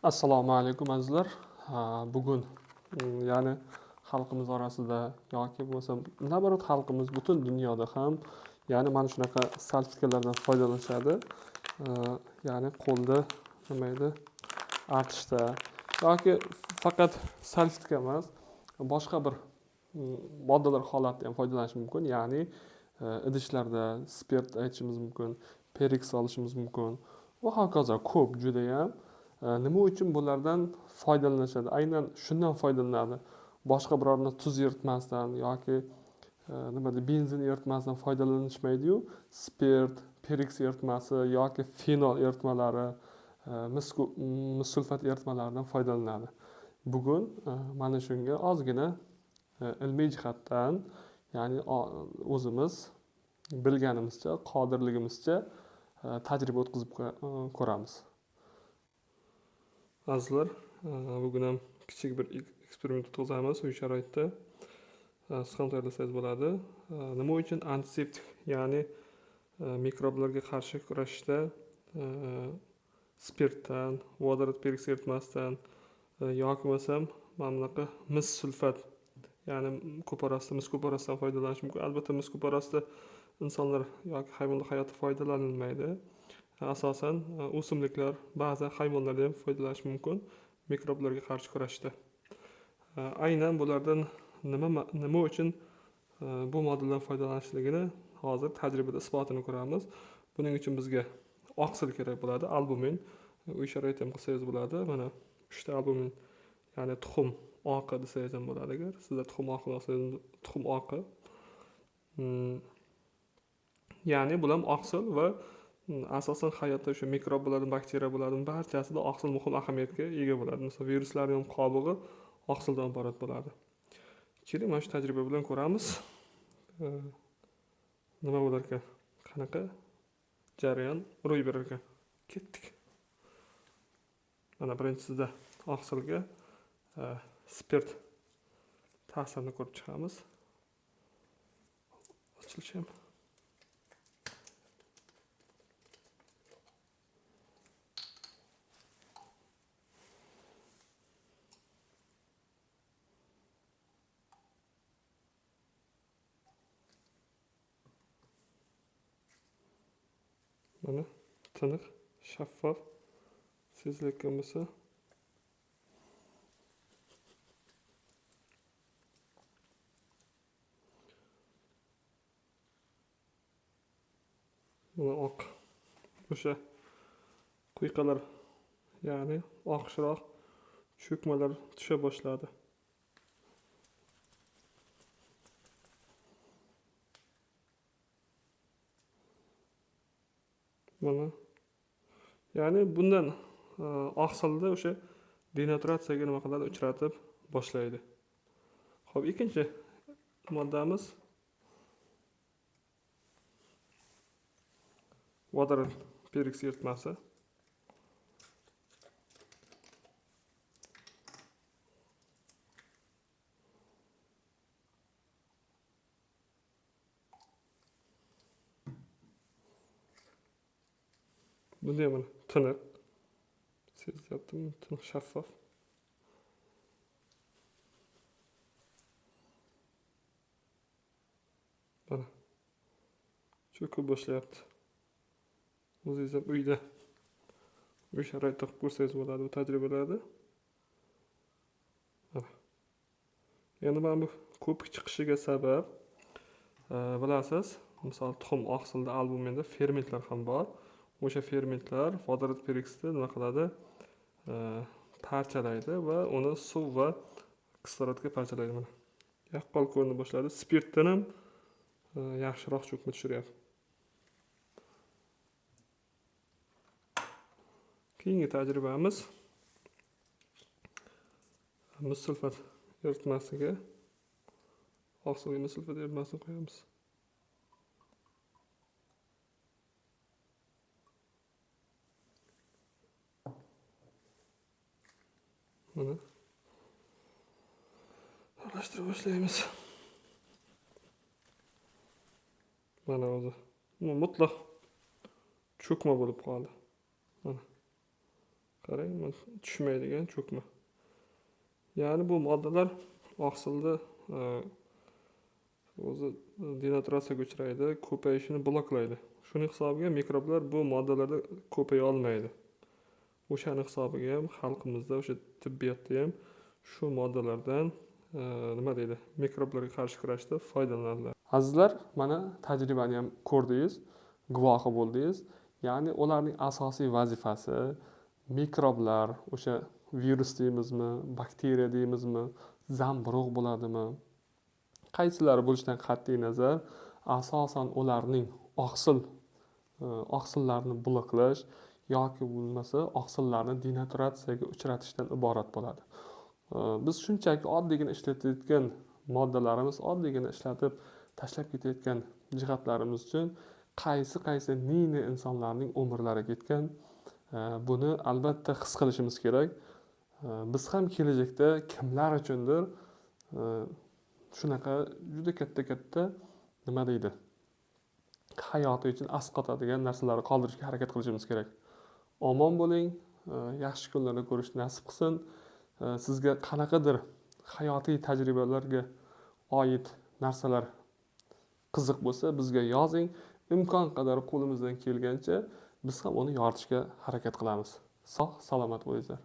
Assalomu alaykum azizlar. Bugun ya'ni xalqimiz orasida yoki bo'lmasam naborot xalqimiz butun dunyoda ham ya'ni mana shunaqa salfetkalardan foydalanishadi. Ya'ni qo'lda nima edi artishda yoki faqat salfetka emas, boshqa bir moddalar holatida ham foydalanish mumkin. Ya'ni idishlarda spirt aytishimiz mumkin, periks olishimiz mumkin va hokazo ko'p judayam. Nima uchun bulardan foydalanishadi? Aynan shundan foydalanadi. Boshqa birorni tuz eritmasdan yoki nima deydi, benzin eritmasidan foydalanishmaydi-yu, spirt, periks eritmasi yoki fenol eritmalari, mis sulfat eritmalaridan foydalanadi. Bugun mana shunga ozgina ilmiy jihatdan, ya'ni o'zimiz bilganimizcha, qodirligimizcha tajriba o'tkazib ko'ramiz. Azizlar, bugun ham kichik bir eksperiment o'tkazamiz uy sharoitida. Siz ham tayyorlasangiz bo'ladi. Nima uchun antiseptik, ya'ni mikroblarga qarshi kurashishda spirtdan, vodorod peroksid eritmasidan yoki bo'lmasam mana bunaqa mis sulfat, ya'ni ko'parasida, mis ko'parasidan foydalanish mumkin. Albatta mis ko'parasida insonlar yoki hayvonlar hayoti foydalanilmaydi. Asosan o'simliklar, ba'zan hayvonlarda ham foydalanish mumkin mikroblarga qarshi kurashishda. Aynan bulardan nima uchun bu moddadan foydalanishligini hozir tajribada isbotini ko'ramiz. Buning uchun bizga oqsil kerak bo'ladi, albumin. Uy sharoitida ham qilsangiz bo'ladi. Mana 3 ta albumin, ya'ni tuxum oqi desangiz ham bo'ladi. Agar sizda tuxum oqi olsangiz, tuxum oqi. Ya'ni bu ham oqsil va asosan hayotda o'sha mikrob bo'ladi, bakteriya bo'ladi, barchasida oqsil muhim ahamiyatga ega bo'ladi. Masalan, viruslarning ham qobig'i oqsildan iborat bo'ladi. Keling, mana shu tajriba bilan ko'ramiz. Nima bo'lar ekan? Qanaqa jarayon ro'y berar ekan? Ketdik. Mana birinchisida oqsilga spirt ta'sirini ko'rib chiqamiz. Ochilishi ham. Mana tiniq, shaffof sezilayotgan bo'lsa, mana oq o'sha quyqalar, ya'ni oqishroq cho'kmalar tusha boshladi. Mana, ya'ni bundan oqsilda o'sha denaturatsiyaga nima qiladi, uchratib boshlaydi. Xo'p, ikkinchi moddamiz vodorod peroksid eritmasi. Bunda ham mana tiniq sezilyaptimi? Tiniq, shaffof. Mana cho'kib boshlayapti. O'zingiz ham uyda uy sharoitida qilib ko'rsangiz bo'ladi bu tajribalarni. Mana. Endi mana bu ko'pik chiqishiga sabab, bilasiz, misol tuxum oqsilda, albuminda fermentlar ham bor. O'sha fermentlar vodorod peroksidni nima qiladi? Parchalaydi va uni suv va kislorodga parchalaydi. Mana yaqqol ko'rina boshladi. Spirtdan ham yaxshiroq cho'kma tushiryapti. Keyingi tajribamiz mis sulfat eritmasiga oqsilga mis sulfat eritmasini qo'yamiz. Mana aralashtirib boshlaymiz. Mana o'zi mutlaq cho'kma bo'lib qoldi. Mana Qarang, tushmaydigan cho'kma. Ya'ni bu moddalar oqsilni o'zi denaturatsiyaga uchraydi, ko'payishini bloklaydi. Shuning hisobiga mikroblar bu moddalarda ko'paya olmaydi. O'shani hisobiga ham xalqimizda, o'sha tibbiyotda ham shu moddalardan nima deydi, mikroblarga qarshi kurashda foydalanadilar. Azizlar, mana tajribani ham ko'rdingiz, guvohi bo'ldingiz. Ya'ni ularning asosiy vazifasi mikroblar, o'sha virus deymizmi, bakteriya deymizmi, zamburug' bo'ladimi, qaysilari bo'lishidan qat'iy nazar, asosan ularning oqsillarni bloklash yoki bo'lmasa oqsillarni denaturatsiyaga uchratishdan iborat bo'ladi. Biz shunchaki oddiygina ishlatayotgan moddalarimiz, oddiygina ishlatib tashlab ketayotgan jihatlarimiz uchun qaysi qaysi ne insonlarning umrlari ketgan, buni albatta his qilishimiz kerak. Biz ham kelajakda kimlar uchundir shunaqa juda katta katta nima deydi, hayoti uchun asqotadigan narsalarni qoldirishga harakat qilishimiz kerak. Omon bo'ling, yaxshi kunlarda ko'rish nasib qilsin. Sizga qanaqadir hayotiy tajribalarga oid narsalar qiziq bo'lsa, bizga yozing. Imkon qadar qo'limizdan kelgancha biz ham uni yoritishga harakat qilamiz. Sog' salomat bo'linglar.